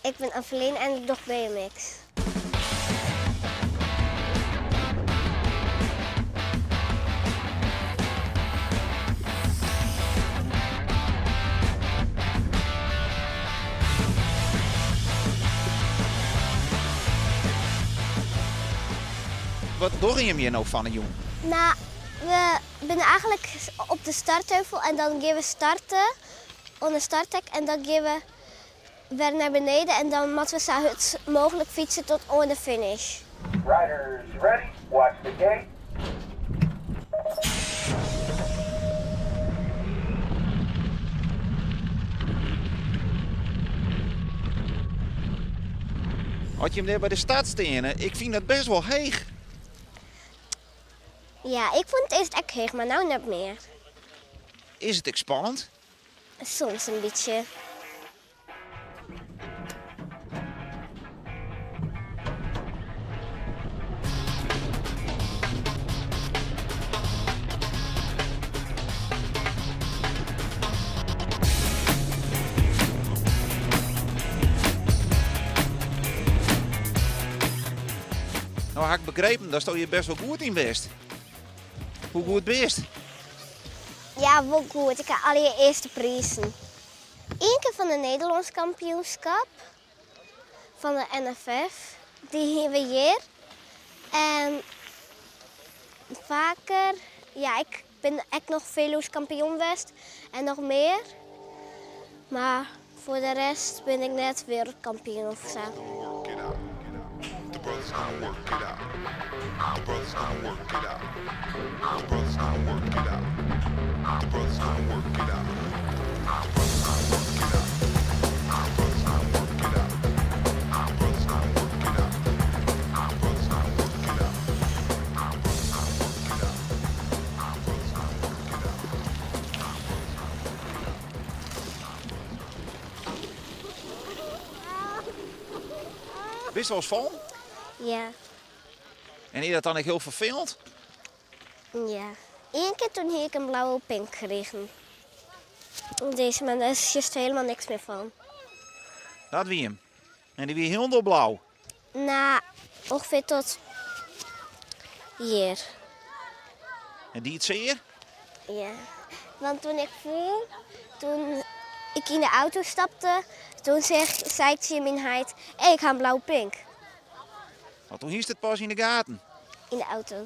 Ik bin Aveline en ik doch BMX. Wat dogge jim hjir no fan 'e jûn? No, we binne eigentlik op de startheuvel en dan gean we starte oan de starthek en dan gean we wer nei beneden en dan moatte we sa hurd mooglik fytse tot oan de finish. Riders ready, watch the gate. As jim dêr by de start steane, ik fyn dat bêst wol heech. Ja, ik fûn it earst ek heech, mar no net mear. Is it ek spannend? Soms in bytsje. No ha ik begrepen datsto hjir bêst wol goed yn bist. Hoe goed bist? Ja, wol goed. Ik ha allegear earste prizen. Ien kear fan de Nederlânsk kampioenskap fan de NFF, dy hiene we hjir. En faker, ja, ik bin ek noch Veluws kampioen west en noch mear. Mar foar de rest bin ik net wereldkampioen of sa. Bist wolris fallen? Ja. En is dat dan ek hiel ferfelend? Ja. Ien kear toen hie ik in blauwe pink krigen. Dizze, mar dêr sjochst hielendal niks mear fan. Dat wie him. En dy wie hielendal blau. No, ûngefear tot hjir. En die it sear? Ja, want toen ik foel, toen ik yn de auto stapte, toen sei ik tsjin myn heit, Hé, ik ha in blauwe pink. Want toen hiest it pas yn de gaten? Yn de auto.